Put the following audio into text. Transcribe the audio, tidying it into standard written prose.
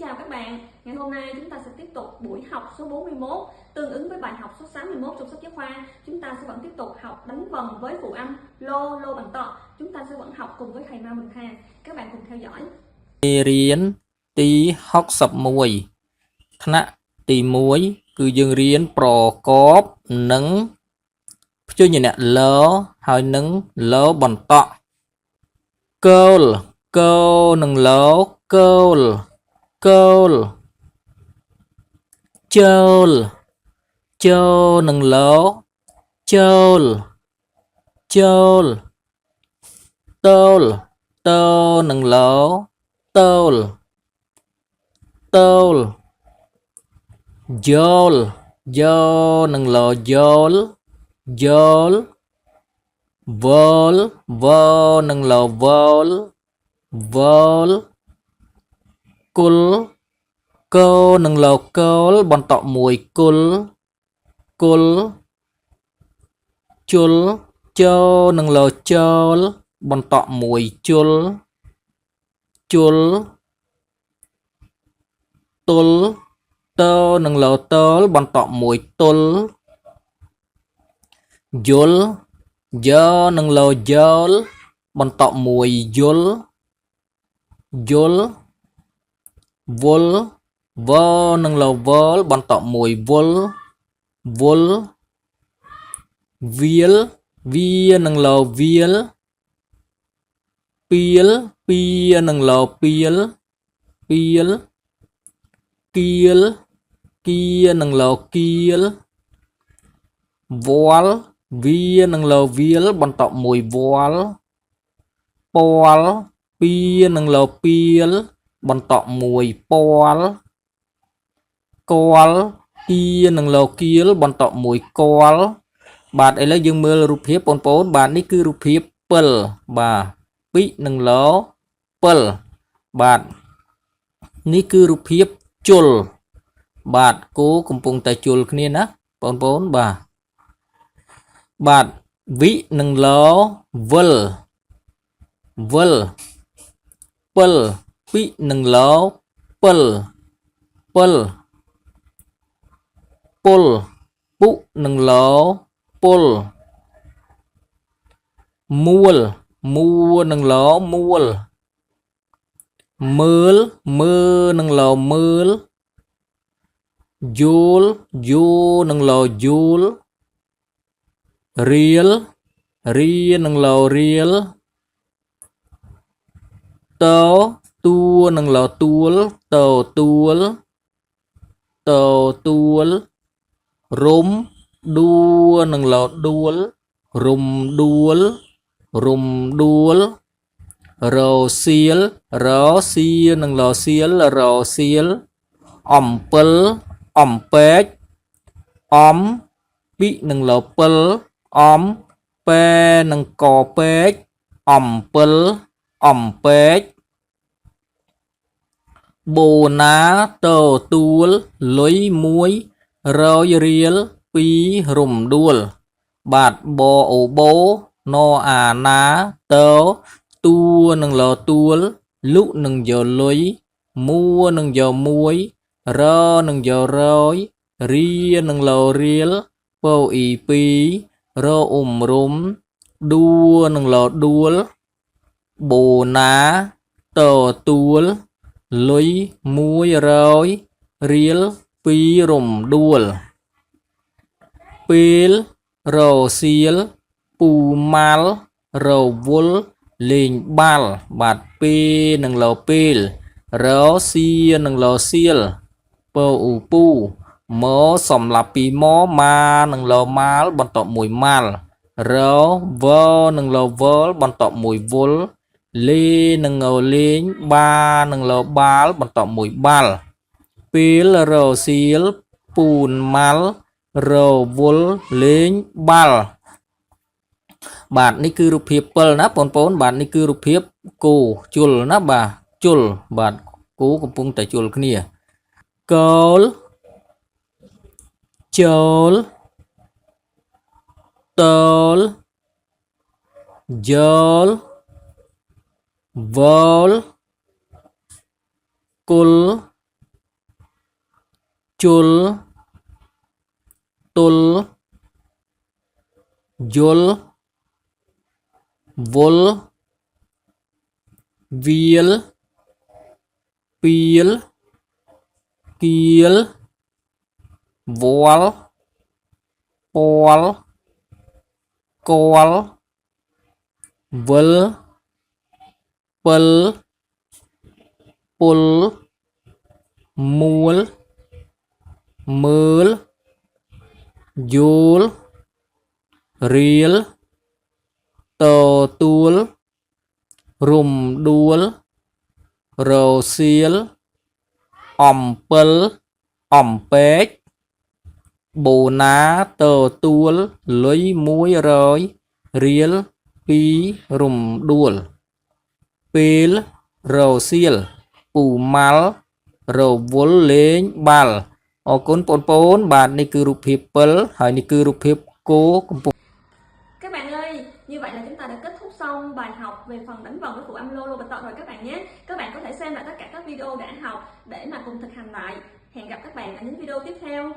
Chào các bạn. Ngày hôm nay chúng ta sẽ tiếp tục buổi học số 41 tương ứng với bài học số 61 trong sách giáo khoa. Chúng ta sẽ vẫn tiếp tục học đánh vần với phụ âm lô, lô bằng tọ. Chúng ta sẽ vẫn học cùng với thầy Mao Minh Kha. Các bạn cùng theo dõi. មេរៀនទី61ថ្នាក់ទី1គឺយើងរៀនប្រកបនឹងព្យញ្ជនៈលហើយនឹងលបន្តក់កលកនឹងលកលកលចូលចូលនឹងលចូលចូលតលតនឹងល តលតលយលយោនឹងលយលយលវលវនឹងលវលវលគុលកនឹងលកលបន្តមួយគុលគុលជុលជនឹងលចលបន្តមួយជុល ជុលទល់តនឹងលតលបន្តមួយទល់យល់យនឹងលយល់បន្តមួយយល់យល់វល់វនឹងលវល់បន្តមួយវល់វល់វាលវានឹងលវាល ពីលពីនឹងលពីលពីលគៀលគៀនឹងលគៀលវលវានឹងលវាលបន្តមួយវលពាល់ពីនឹងលពីលបន្តមួយពាល់កលគៀនឹងលគៀលបន្តមួយកលបាទឥឡូវយើងមើលរូបភាពបងប្អូនបាទនេះគឺរូបភាពពិលបាទ ពិនឹងលពិលបាទនេះគឺរូបភាពជុលបាទគោកំពុងតែជុលគ្នាណាបងប្អូនបាទបាទវិនឹងលវិលវិលពិលពិនឹងលពិលពិលពុលពុនឹងលពុលមួលមួនឹងលមួលមើលមើនឹងលមើលយូលយូនឹងលយូលរៀលរៀនឹងលរៀលតតួនឹងលទួលតទួលតទួលរុំដួនឹងលដួលរុំដួល រំដួលរសៀលរសៀនឹងលសៀលរសៀលអំពិលអំពែកអំពិនឹងលពិលអំពែនឹងកពែកអំពិលអំពែកបូណាតទួលលុយ100រៀល2រំដួលបាទបអូបោណអាណាតតួនឹងលទួលលុនឹងយកលុយមួនឹងយកមួយរនឹងយករយរានឹងលរៀលពោអ៊ីពីរអ៊ុំរុំដួនឹងលដួលបូណាតទួលលុយ100រៀល2រំដួលពេលរសៀលពូម៉ាល់រវល់លេងបាល់បាទពេលនឹងលពេលរសៀនឹងលសៀលពូអ៊ូពូមសម្រាប់ពីមម៉ានឹងលម៉ាល់បន្តមួយម៉ាល់រវនឹងលវលបន្តមួយវល់លេនឹងងលេងបានឹងលបាល់បន្តមួយបាល់ពេលរសៀលពូនម៉ាល់រវល់លេងបាល់បាទនេះគឺរូបភាពពិលណាបងប្អូនបាទនេះគឺរូបភាពគោជុលណាបាទជុលបាទគោកំពុងតែជុលគ្នាកលចូលតលយលវលគុល ជុលទល់យល់វល់វាលពីលគៀលវល់ពាល់កលវិលពិលពុលមួលមើលយល់រៀលទទួលរំដួលរសៀលអំពិលអំពែកបូណាទទួលលុយ100រៀលពីរំដួលពេលរសៀលពូម៉ាល់រវល់លេងបាល់អរគុណបងប្អូនបាទនេះគឺរូបភាព7ហើយនេះគឺរូបភាពគោកំពុង Các bạn ơi, như vậy là chúng ta đã kết thúc xong bài học về phần đánh vần với phụ âm lô lô bạch tọ rồi các bạn nhé. Các bạn có thể xem lại tất cả các video đã học để mà cùng thực hành lại. Hẹn gặp các bạn ở những video tiếp theo.